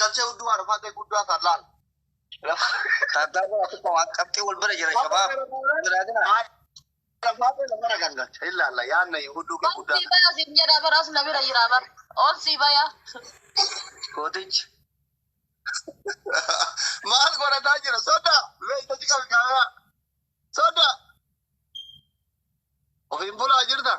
Gangalchee hudduu Arafaatee guddaa san laal. Taattaa tokko waan qabxii wal bira jira shabaab. Jiraatina. Arafaatee lafarra gangalcha. Ilaalla yaadna hudduu kee Ol guddaa. sii baya siin jedha bara as na bira jira bara. Ol sii baya. Kootichi. Maal godhataa jira? Soda! Beekta si qabi kaameraa. Soda! Ofiin bulaa jirta.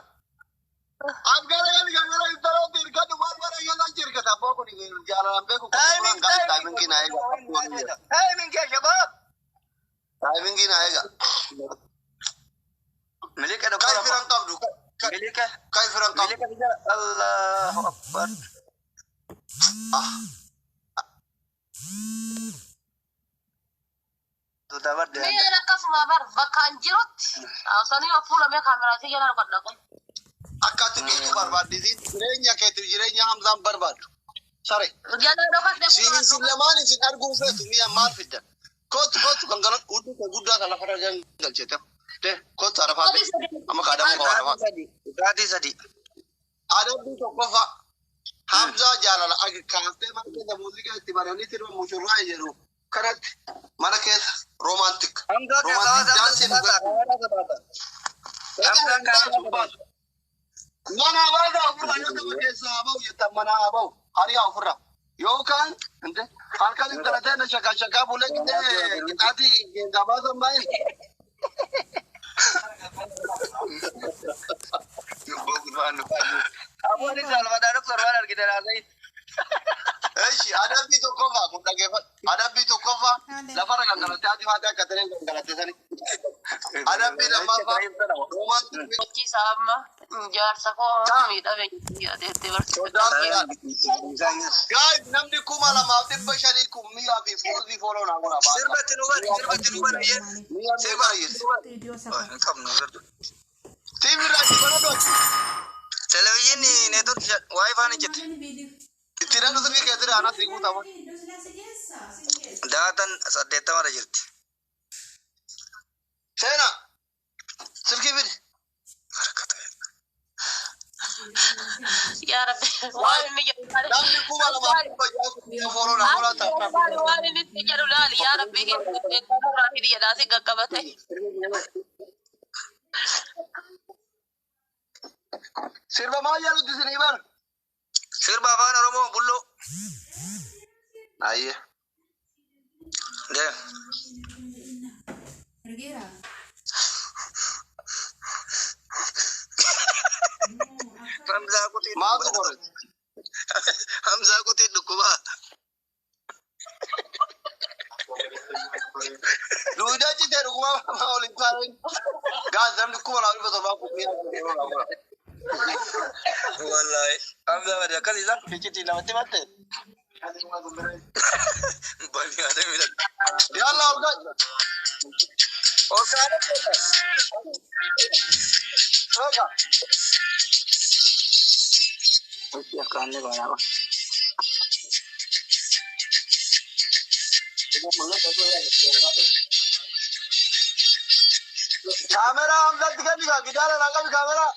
As gara gali kaameraa intalootti hirkadhu maal bara keessa achi hirkata. Abbaa kun jaalalaan beeku. Timing Timing na eega. Timing yaa shabaab. Timing na eega. Milika Kai doktora. firan qabdu. Milika. Kai firan qabdu. Milika bija. Allahu akbar. Ah. Tuuta barde. Mi'a akkasuma bar bakka an jirutti. Sanii of fuula mee kaameraa si jala godha kun. Akka ati dhiitu barbaaddisiin jireenya keetiif jireenya Hamzaan barbaaddu. Sare. Jala dhokadhe Siin isin lamaan isin arguu feetu mi'a maal fiddan? Kootu kootu gangala hudduu kee guddaa kan lafarra gangalchite. De kootu Arafaatee. Amma kaadamuu qaba Arafaatee. Dhugaatii sadi. Adabbii tokkoffaa. Hamzaa jaalala kaaftee mana keessa muuziqaa itti bananii sirba mushurraa jedhu kanatti mana keessa romantic. Hamzaa Romantic dancing. Hamzaan kaawwa. Mana baasaa ofirraa yoo nama keessaa haa bahu jettan mana haa bahu hariyaa ofirraa. Yookaan halkan intalatee na shaka shakaa bulee qixee qixaatii keessaa baasan baay'ee. Abuun salmataa doktor waan argite laasayi. Eshi adabbii tokkoffaa kun dhaggeeffadhu. Adabbii tokkoffaa lafarra gangalattee haati faatee akka ta'e gangalattee sani. Adabbii lammaffaa romantic Hojii amma jaarsa koo miidhame jettee barsiifte. Guys, namni 2500 kun mi'a fi foozii fooloo naa godha baasa. Sirbatti nu bari, sirbatti nu bari. Mi'a nu baay'eesse. Viidiyoo safar. Hin qabnu sirba. TV irraa itti baradhu achi. Televezyiinii neetworkii waayifaan hin jirti. Itti hidhadhu sirrii keetti aanaa sii guutama. Daatan 80rra jirti. Seenaa silkii fidi. Yaa Rabbi waan inni jedhu laali. Namni 2600 kun mi'a fooloo naa godha ta'a. Waan inni itti jedhu laali yaa Rabbi irraa hidhi jedhaa si qaqqabate. Sirba maal jedhutti isinii bara? Sirba afaan Oromoo bulloo. Ayyee. Deem. Argeera. Hamzaa kutii. Maaltu qorre? Hamzaa kutii dhukkubaa. Duudaa citee dhuguma maa waliin taa'een. Gaas namni 2700 kun mi'a fooloo naa godha. Wallaahi. Hamzaa bari akkas isa. Iccitii namatti matte. Bani adeemi dha. Yalla ol ga'i. Ol kaanee beeka. Eega. Akkaanne baanaa. Kaameraa Hamzaatti kenni kaa gidaara naa qabi kaameraa.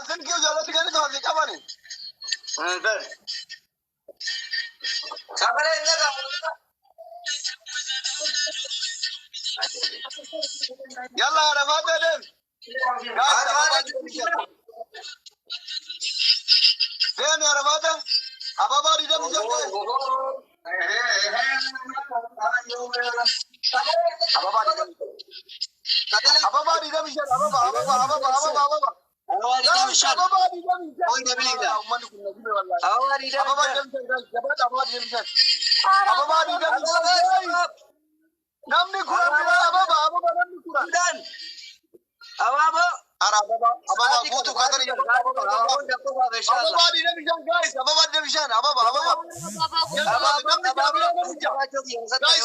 Silkii ijoolletti kenni kaa si qabani. Sagalee hin dhagahamu. Yalla Arafaatee deem. Gaas ababaa 25. Deemi Arafaatee. Ababaa 25 deemi. Ababaa 25. Ababaa 25. Ababaa ababaa ababaa ababaa ababaa. Ababaa 25. Ababaa 25. Oy, dabliidha. Uummanni kun na jibe wallaahi. Ababaa digdami Ababaa shan. 25 guys. Jabaadha ababaa 25. Ababaa 25 guys. Namni 10 biraa ababaa ababaa namni 10. Kudhan. Abaaboo. Ara ababaa ababaa guutuu kaatanii jedhu. Ababaa Ababaa 25 guys. Ababaa 25 ababaa ababaa. Namni jaha biraa namni jaha. Guys,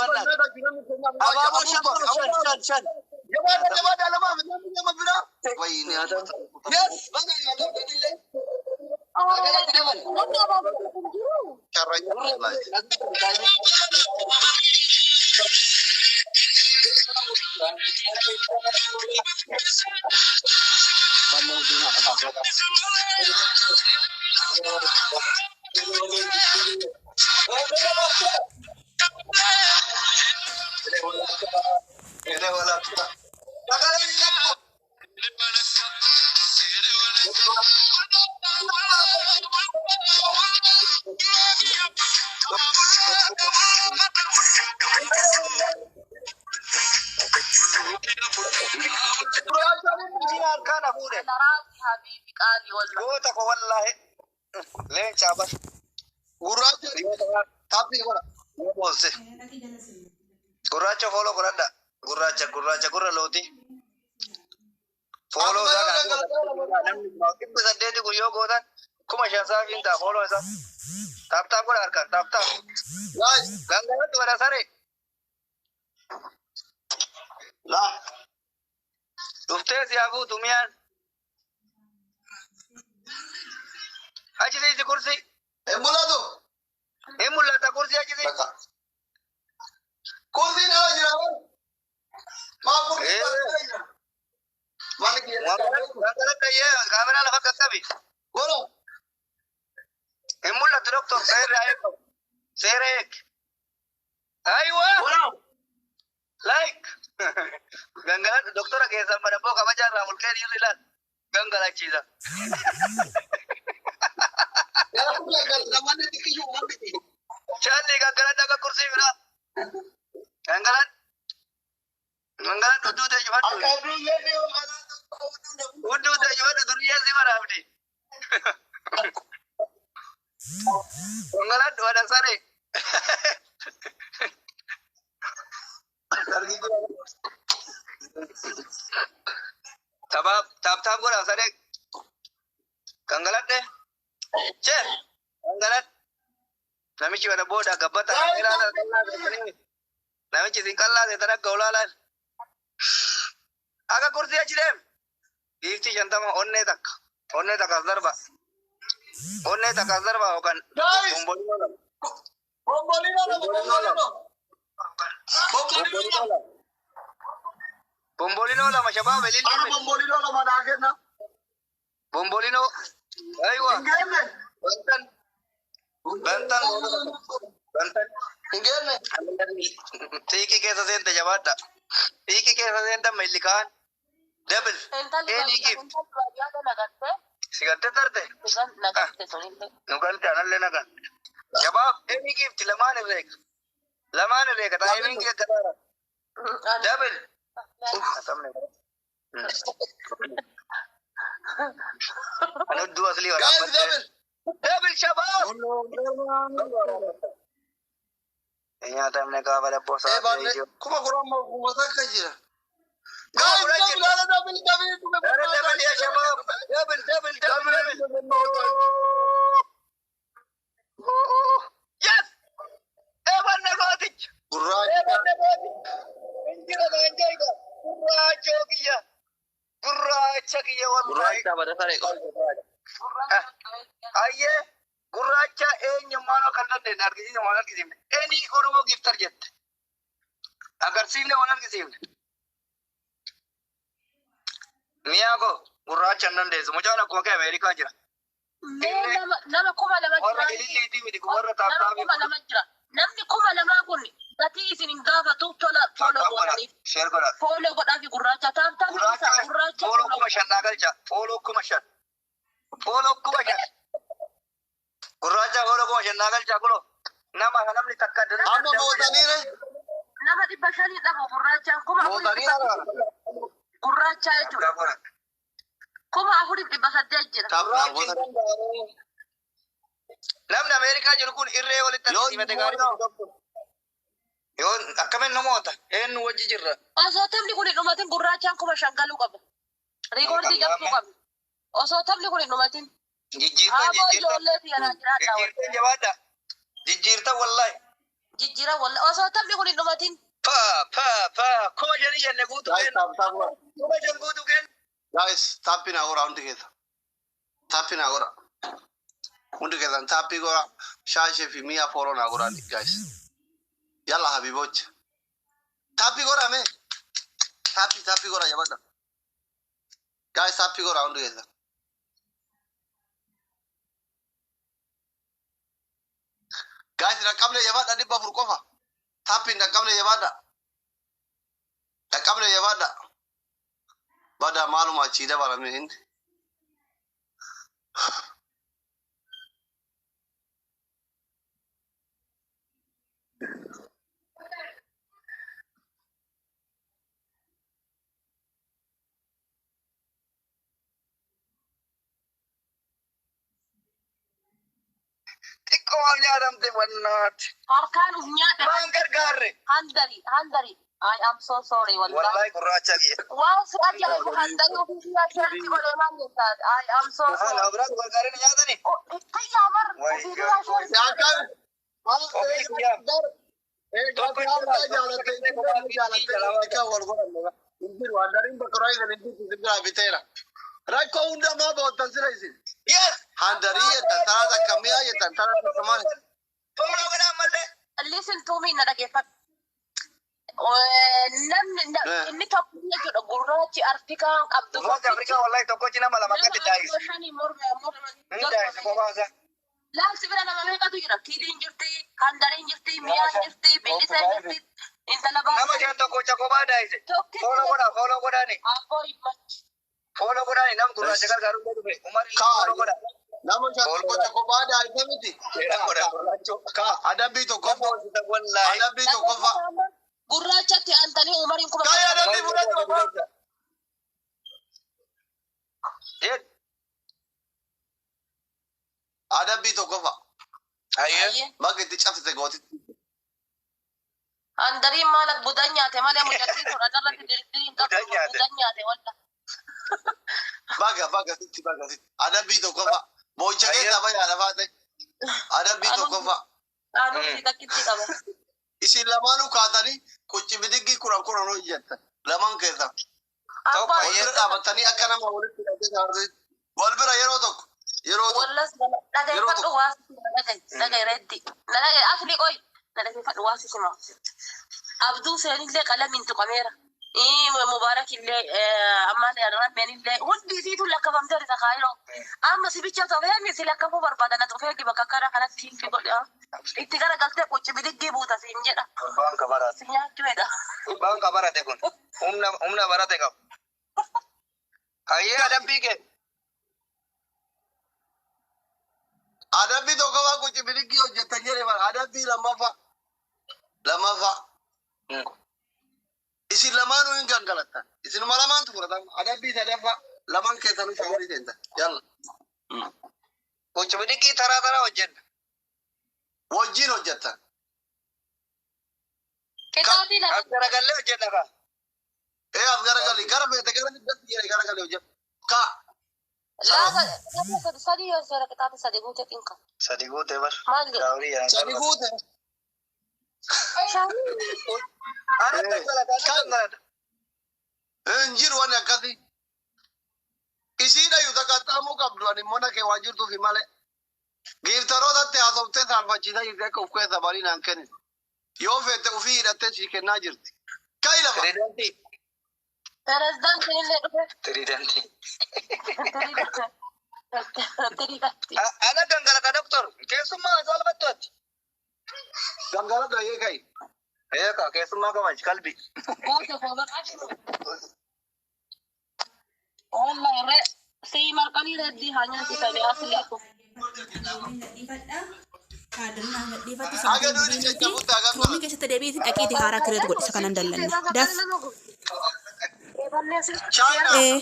Abaaboo shan shan shan shan. Jabaadha jabaadha lamaaf namni lama biraa. Wayini. Yes. Baga nyaataa illee. Sagalee dabal. Namni abaaboo hin jiru. Carrayyaa wallaahi. Harkaan hafuudhe. Naraasi habiibi qaali wallah. Goota ko wallaahi. Leencaa bar. Gurraacha taappii godha. Boonse. Gurraacha follow godhadha. Gurraacha gurraacha gurra looti. Follow isaa kana 800 kun yoo gootan 5,000 saafiin ta'a follow isaa. Tap tap godha harkaan tap tap. Guys, Gangalatti wada saree. laa. Dhuftee si haa fuutu miyaan. Achi siisi kursi. Hin mul'atu. Hin mul'ata kursi achi siisi. Bakka. Kursiin ala jira bar. Maa kursiin ala jira? Manni kiyya. Gangalatti ayyee kaameraa lafa qaqqabi. Godha. Hin mul'atu doktor seerri haa eegamu. Seera eegi. Aywa. Godha. Like. Gangalatti doktora keessan madabboo kabajaa irraa mulqee dhiirri ilaal. Gangalachiisa. Yaa fuula galata manni xiqqishu manni xiqqishu. Chaalli gangaladhu akka kursii biraa. Gangaladhu. Gangaladhu hudduu ta'e cufadhu. Akka addunyaan yoo kanaa Hudduu ta'e cufadhu duriyyee si maraafdi. Gangaladhu wada saree. Tabaab taap taap godhaa saree. Gangaladhe. Chee. Gangaladhu. Namichi wada booda gabbata. Namichi isin qallaase tan akka olaalaan. Akka kursii achi deem. Giiftii 50 onnee takka. Onnee takka as darba. Onnee takka as darba yookaan Guys! bombolino lama. Bombolino lama, bombolino. Bombolino lama. Bombolino lama shabaab Ana elilli. bombolino lama naa kenna. Bombolino. Aywa. Hin geenne. Bantan. Bantan. Bantan. Hin geenne. Xiiqii keessa seente jabaadha. Xiiqii keessa seente amma illi kaan. Double. Intalli Any baadiyyaa gift. intalli baadiyyaa nagatte. Si galtee tarte. Nagatte sunillee. Nu galte anallee nagan. Shabaab any gift lamaan irreeka. Lamaan irreeka. Taa'imiin kee gadaara. Double. Ani hudduu aslii Guys, waraabbatte. double. Double shabaab. Nyaatamne gaafa dabboo Eh, sa'aatii baanne ijoo. 10,000 moo kuma takka jira. Kuma Guys, kudhan double, jira. ana double, double, double, Dara double ya shabaab. Double double double double. Yes! Eebanne gooticha. Gurraacha. Eebanne gooticha. Injira gaanjaa Gurraacha kiyya. Gurraacha kiyya wallahi. Gurraacha bada saree qaba. Ayyee gurraacha eenyummaan kan dandeenye argisiisne waan argisiifne. Eni Oromoo giftar jette. Agarsiifne waan argisiifne. Miyaa koo gurraacha hin dandeessu. Mucaan akkuma kee Ameerikaa jira. Mee nama 2,000 Warra jira. ililliitii miti warra Nama taaptaabii. 2,000 jira. Namni 2,000 kun gatii isin hin gaafatu tola follow godhaniif. Share godhaa. Follow godhaafi gurraacha tap tap Gurraacha isa gurraacha follow follow 5,000 naa galcha. Follow 5,000. Follow 5,000. Gurraacha follow 5,000 naa galcha kulo. Nama namni takka Amma mootaniire. Nama 500 dhabu gurraachaan 4,000 Mootanii ara. Gurraacha jechuudha. 4,800 jira. Taaptaa mootanii. Namni Ameerikaa jiru kun irree walitti Yoo argisiifate gaarii. Yoo akkamiin namoota eenyu wajji jirra. Osoo taphni kun hin dhumatin gurraachaan 5,000 galuu qaba. Riikoordii cabsuu qaba. Osoo taphni kun hin dhumatin. Jijjiirtan Haaboo jijjiirtan. ijoollee fi anaa jiraadhaa wal. Jijjiirtan jabaadha. Jijjiirtan wallahi. Jijjiira walla osoo taphni kun hin dhumatin. Pa pa pa 5,000 jenne guutuu Guys, kennu. tap tap godha. 5,000 guutuu kennu. Guys, taappii naa godha hundi keessa. Taappii naa godha. Hundi keessan taappii godha. Shaashee fi mi'a follow naa godha guys. Yalla habibocha. Taappii godha mee. Taappii taappii godha jabadha. Guys, tap godhaa hundi keessa. Guys, dhaqqabne jabaadha 400 qofa. Taappiin dhaqqabne jabaadha. Dhaqqabne jabaadha. Bada maaluma achii dabalame inni. Xiqqoo waan nyaatamte wannaati. Harkaan uf nyaadhe. Maan gargaarre. Handari, handari. I am so sorry wallahi. Wallahi gurraacha kiyya. Waan si ajaa'ibu handari ofii siyaa sheerti godhee maal jettaa? I am so Haa sorry. nama biraatu gargaaree ni nyaatani. Tiyyaa bar Wayi ofii siyaa sheerti. Akkaan Ofii kiyyaa. Rakkoo hundamaa boottan sira isin. Yes. Handarii jettan taraa takka mi'aa jettan taraa takka maal. Follow godhaa ammallee. Listen to me na dhageeffadhu. Namni inni tokko jechuudha gurraachi Afrikaan qabdu. Gurraacha Afrikaa wallahi tokkochi nama lama akkatti daayise. Shanii morma morma. Ni daayise kophaa isaa. Laalsi bira nama meeqatu jira? Kiiliin jirti, handariin jirti, miyaan jirti, billiseen jirti, intala Nama baasee. shan tokkocha kophaa daayise. Tokkichi Follow godhaa follow godhaani. Abboo himmachi. Follow godhaani nam gurraacha gargaaru illee dhufe. Umar illee follow godhaa. Nama shan tokkocha kophaa daa'isa miti. Seeraan godhaa gurraacho. Adabbii tokkoffaa. Wallahi. Adabbii tokkoffaa. Gurraachatti aantanii umariin kuma. Kaayee adabbii fudhatu abbaa. Jedh. Adabbii tokkoffaa. Ayyee. Bakka itti cabsite gootitti. Handariin maal budan nyaate malee mucattiin sun adarratti diriirin qabdu Budan nyaate. budan nyaate walla. Baga baga sitti baga sitti. Adabbii tokkoffaa. Boo'icha keessaa bayaa lafaa ta'e. Adabbii tokkoffaa. Aanuu fi takkitti qaba. Isin lamaanuu kaatanii qucci bidiggii 10 10 hojjettan. Lamaan keessaa. Abbaa Wal bira dhaabattanii akka nama walitti hidhatee saartee. Wal bira yeroo tokko. Yeroo tokko. Wallas dhaggeeffadhu waa dhagaye dhagaye reddi. Na dhagaye asli qoy na dhaggeeffadhu waa sisima. Abduu seenillee qalamiin tuqameera. Mubaarak illee ammaan rabbeen illee hundi isiitu lakkafamtee isa kaayiroo. Amma si bicha tofee si lakkafuu barbaada na tofee bakka kana kanatti hin godhe. Itti garagaltee qucci bidiggii buuta siin jedha. Gurbaan ka barate. Si nyaachuu Gurbaan ka barate kun. Humna humna barate qaba. Ayyee adabbii kee. Adabbii tokkoffaa qucci bidiggii hojjettan jedhee bara. Adabbii lammaffaa. Lammaffaa. Isin lamaanuu hin gangalattan. Isinuma lamaantu fudhatama. Adabbii sadaffaa lamaan keessanuu shaaworii seentan. Yalla. Qucci bidiggii taraa taraa hojjenna. Wajjin hojjettan. Qixaatii lama. As garagallee hojjenna kaa. Ee as garagali gara feete gara siddatti jedhe garagali hojjedhu. Kaa. Laata sadi yoo seera qixaatii sadi guutee xinka. Sadi guutee bar. Maal jedhu? Shaaworii yaa. Sadi guute. Ana gangalata ana gangalata. Hin jiru wanni akkasii. Isiidha iyyuu taqaxxaamuu qabdu ani mana kee waan jirtuufi malee. Giiftarootatti haasoftee saalfachiisaa jirti akka of keessa barii naan kennin. Yoo feete ofii hidhattee sii kennaa jirti. Ka'i lafa. Tiriidantii. Pirezidaantiin illee dhufe. Tiriidantii. Tiriidantii. Ana gangalata doktor. Keessummaa saalfattu ati. Gangaladha yee ka'i. Eekaa keessummaa kabaji qalbii. Guute koo baqaatu. Wallahi re sii marqanii reddii haa nyaachisanii asli ko. Haga duuni caccabutti hagam Toomii keessatti deebiitiin dhaqiitii haaraa kireet godhe isa kanan dallanne. Daf. Chaayinaa. Ee.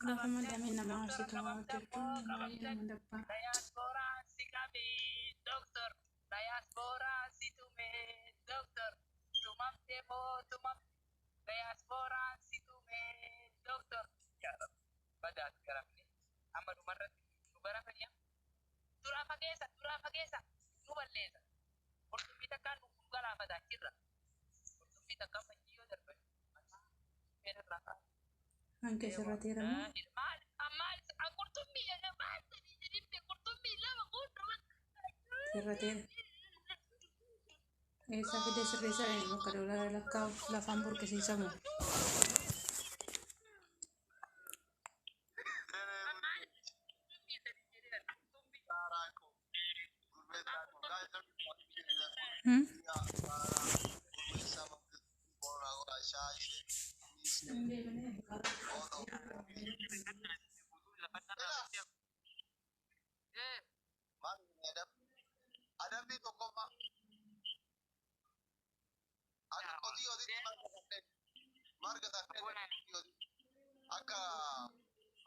Lafa madamee nama aarsitu hojjechuun baay'ee nama dabbara. Kan keessarratti hiramu. Sirrateera. Eessa fide sirreessa bakka doolaara lakkaa'u lafaan burqisiisamu. Hmm? Adabbii tokkoffaa akka qotiyyootitti marga tarree akka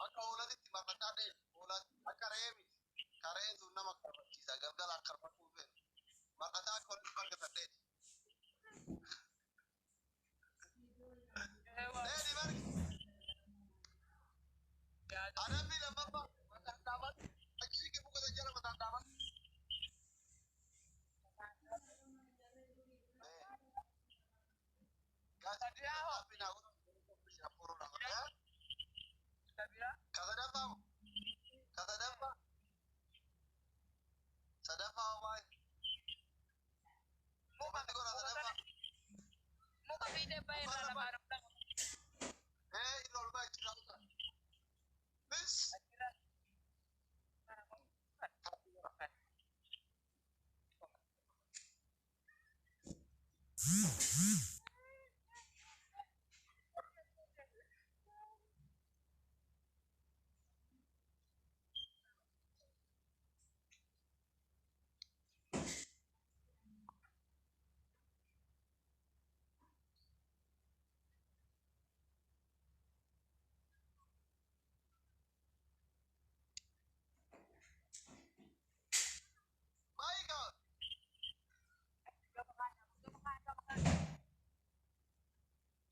akka hoolatitti marfataa deemu hoolati akka re'ee miti ka re'een sun nama karfachiisa galgala karfachuu feenu marfataa akka walitti marga tarree deemi margi. Adabbii lammaffaa mataan dhaaban achi muka san jala mataan dhaaban.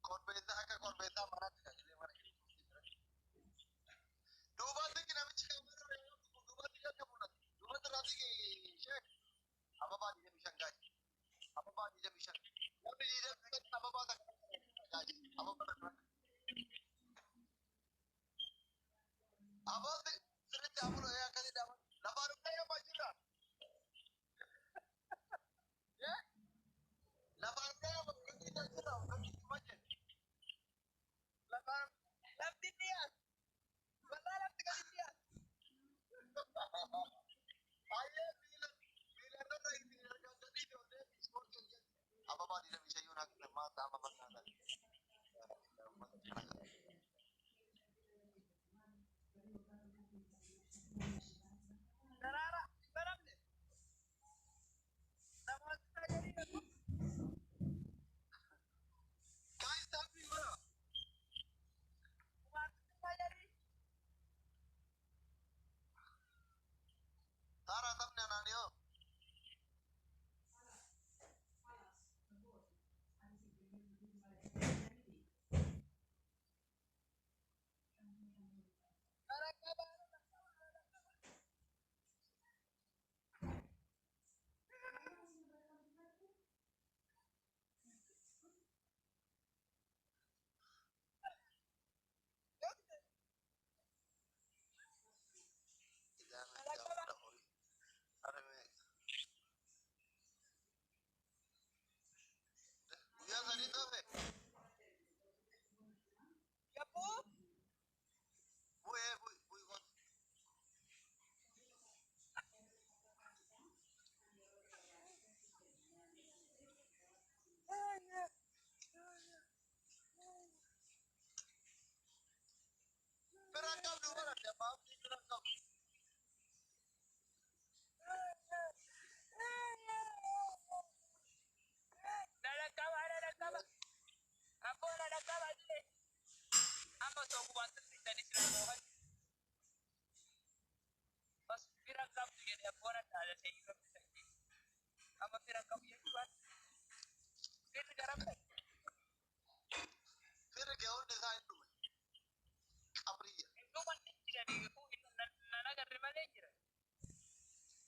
Korbeessa akka korbeessaa manatti kan mana duubatti namichi duubatti akka mul'atu duubatti irratti sheek ababaa 25 gaaji ababaa 25 namni 25 ababaa takka gaaji ababaa takka ababaa sirriitti amulu ee akkasii dhaaba lafaan dhufee yoo jira lafaan dhufee yoo jira Lafti dhiyaatu. Walaa lafti gadi dhiyaatu. Baay'ee miila miila irra ittiin argatanii ijoollee ispoortii hojjetu. Ababaa 25 yoo naaf maata ababaa kana. Daraara hin baramne. Namoota tajaajila. Guys, tap me up. Tara taphni anaaniyoo. Guyyaa sadii tafe Yabbuu. bu'ee bu'i bu'i kun. Bira qabdu bara dabbaabni bira qabdu. Dhadhaqqaba dhadhaqqaba. Abboo dhadhaqqaba illee. Amma osoo gubaantu sittanii sira moo'an. Bas bira qabdu jedhe abboon adda adda ta'e irratti ta'e. Amma bira qabu jechuun firri garam ta'e. Firri kee hundi isaa hin dhume. Qabriyya. Iddoo wanni jiranii nan agarre malee jira.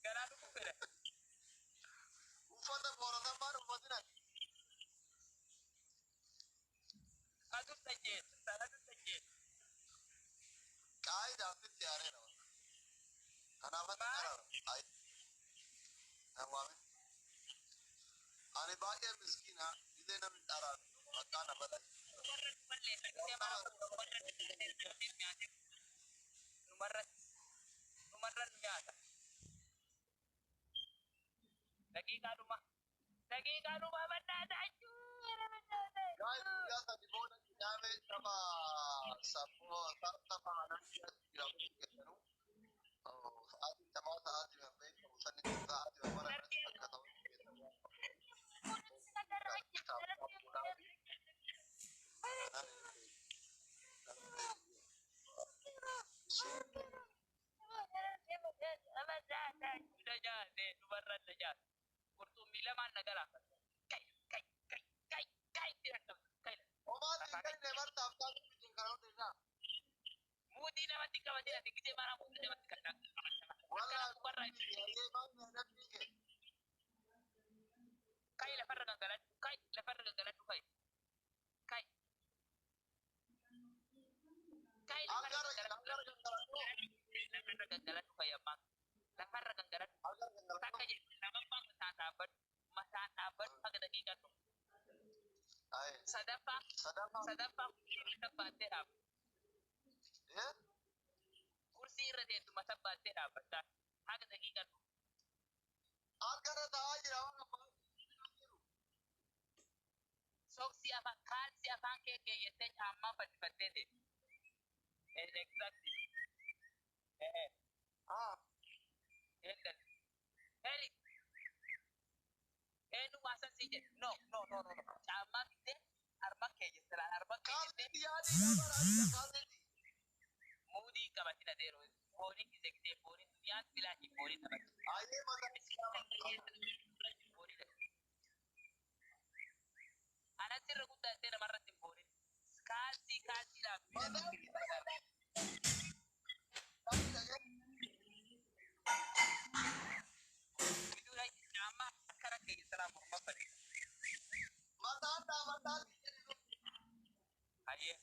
Garaa dhufuu fedha. Uffata booratamaan uffatina. Aduun tajjeessa. Aduun tajjeessa. Qaayidaaf sitti aareera. Kanaaf ati qaraara. Nawaame. Ani baay'ee miskiina illee namni dharaan maqaa na bada. Numarra nu nyaata. Daqiiqaa dhuma. Daqiiqaa dhuma badhaadha. Guys, guyyaa sadi booda kitaabee tapha saffoo tapha namni jiraatu kennu. Sa'aatiin taphaa sa'aatii beekamu sanitti sa'aatii bara irratti akka ta'u kennamu. Qurxummii lamaan na galaafata. Kai kai kai kai kai kai. Homaatiin kenne bartaaf taatu bitiin karaa irraa. Muudii namatti qabatee ati gisee maraa muudii namatti qabata. Walaa Warra yaa'ee maal namni kee. kai lafarra gangaladhu kai lafarra gangaladhu kai kai kai lafarra Angara gangaladhu angara gangaladhu. lafarra gangaladhu kai ammaa lafarra gangaladhu Angara gangaladhu. takka jedhu lamaffaa mataan dhaabbadhu mataan dhaabbadhu haga daqiiqaa tokko Aye. sadaffaa Sadaffaa. sadaffaa kursii irra baattee dhaabbattu Eh? kursii irra teessu mataa baattee dhaabbatta haga daqiiqaa tokko Akkana ta'aa jira waan ammaa. soksii afaan kaalsii afaan kee keeyyattee caammaa fadhifattee teessu. Exactly. Eh. Ah. Hello. Heli. Eenyu waasan sii jedhe? No, no, no, no, no. Caammaa fiddee harma kee jette laal harma kee jettee Kaalli yaadii gaafa raajii kaalli. muudii qabatin adeero. Fooniin gisee gisee fooniin duniyaan bilaashii fooniin taphatu. Ayyee mataa Anas irra guddaa ta'e namarratti hin foonin. Kaalsii kaalsiidhaaf. Giduudha caammaa akkana kee jette laal morma fadhi. Mataan dhaabataan. Ayyee.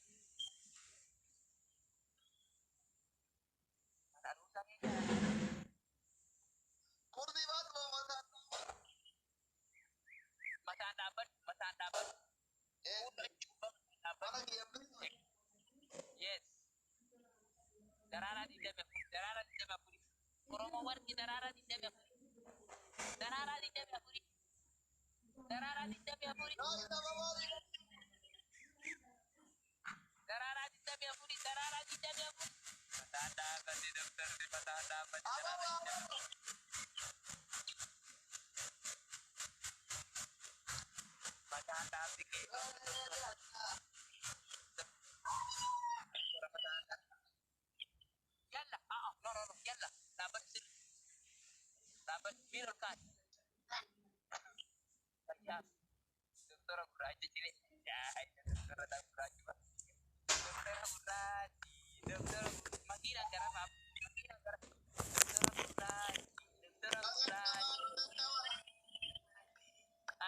Aduusaa keessa. Kurdi baatu mataan. Mataan dhaabbadhu, mataan dhaabbadhu. Eh. Dhaabbadhu. Mana kiyya Yes. Daraaraa 24, daraaraa 24. Oromoo warqi daraaraa 24. Daraaraa 24. Daraaraa 24. Naayii tapha Daraaraa 24, daraaraa 24. Mataan dhaabbate dabtarri mataan dhaabbate. Daraaraa 24. Mataan dhaabbi kee. Yalla, ah, no, no, no, yalla. Dhaabbadhu sirri. Dhaabbadhu miira ol kaasi. Fayyaa. Doktora gurraacha jiree. Yaa, doktora gurraacha ba. Doktora gurraachi, doktora makiina gara faaf. Makiina gara. Doktora gurraachi, doktora gurraachi.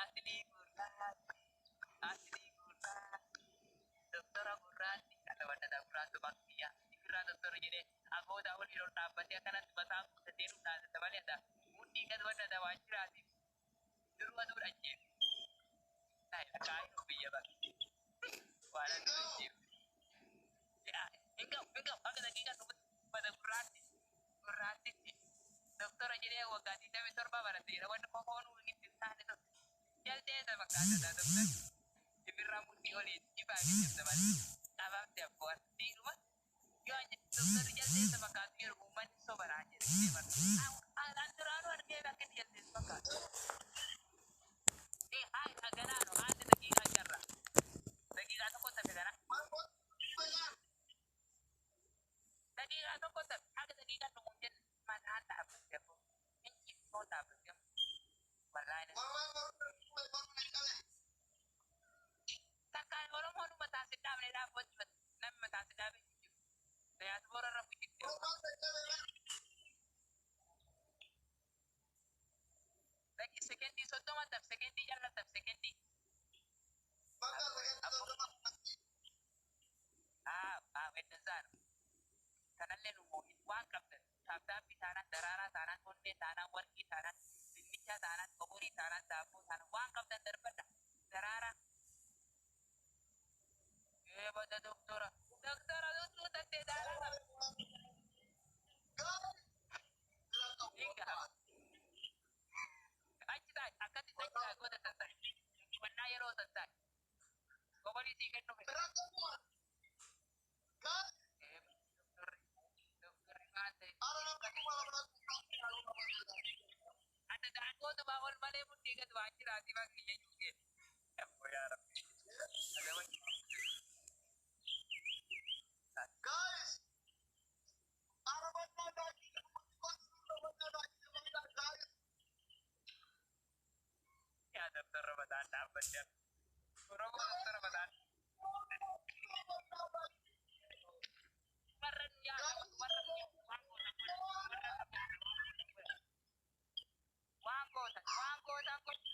Asilii gurraachi, asilii gurraachi. Doktora gurraachi. Kana wadda gurraacha bakkiyya. Ifirraa doktora jedhee agoota olii ol dhaabbatee akkanatti mataa guuttatee nu dhaasisa malee adda. Mudhii gad wadda waan jiraatiif. Duruma dur ajjeefu. Kaayinu biyya bakki. Waan adda ajjeefu. Hin gahu, hin gahu. Akka daqiiqaa uffata gurraatti. Gurraattitti. Doktora jedhee waggaa 27 barate jedha. Wanni kofoon itti hin taane tokko. Jaldeessa fakkaata doktora. Ifirraa mudhii olii ifaa jirta malee. Qabamte abboo dhiiruma. Yoo doktorri jaldeessa fakkaatu yeroo uummanni sobaraa jedhe. An duraanuu argee akka inni jaldeessa fakkaatu. Eh, hai, ganano, antes daqiiqaa jarra. Daqiiqaa tokko tafe gana. Daqiiqaa tokko tafe, haga daqiiqaa dhumuun jenne mataan dhaabbatte abboo. Injiftoon dhaabbatte. Wallaahi takka Oromoon mataa si dhaabne dhaabbatu namni mataa si dhaabe hin jiru. Diyaaspoora irra fujitte. Sekendii 30 taf, sekendii jala taf, sekendii. Ah, ah, እንደዛ ነው። Kanallee nu moohin waan qabdan taaptaappii taanaan, daraaraa taanaan, onnee taanaan, warqii taanaan, dinnichaa Akkatti tajaajila goota sassaa'e. Qubannaa yeroo sassaa'e. Gobolii sii kennu fedha. Doktorri maal ta'e? Adda daangootuma ol malee mudhii gad waan jiraati waan kiyya juugee. Yaa Rabbi. Yaa doktorra mataan dhaabbachaa. Oromoo doktora mataan. Warra nu yaa warra nu yaa waan gootan godhan warra waan gootan waan gootan godhan.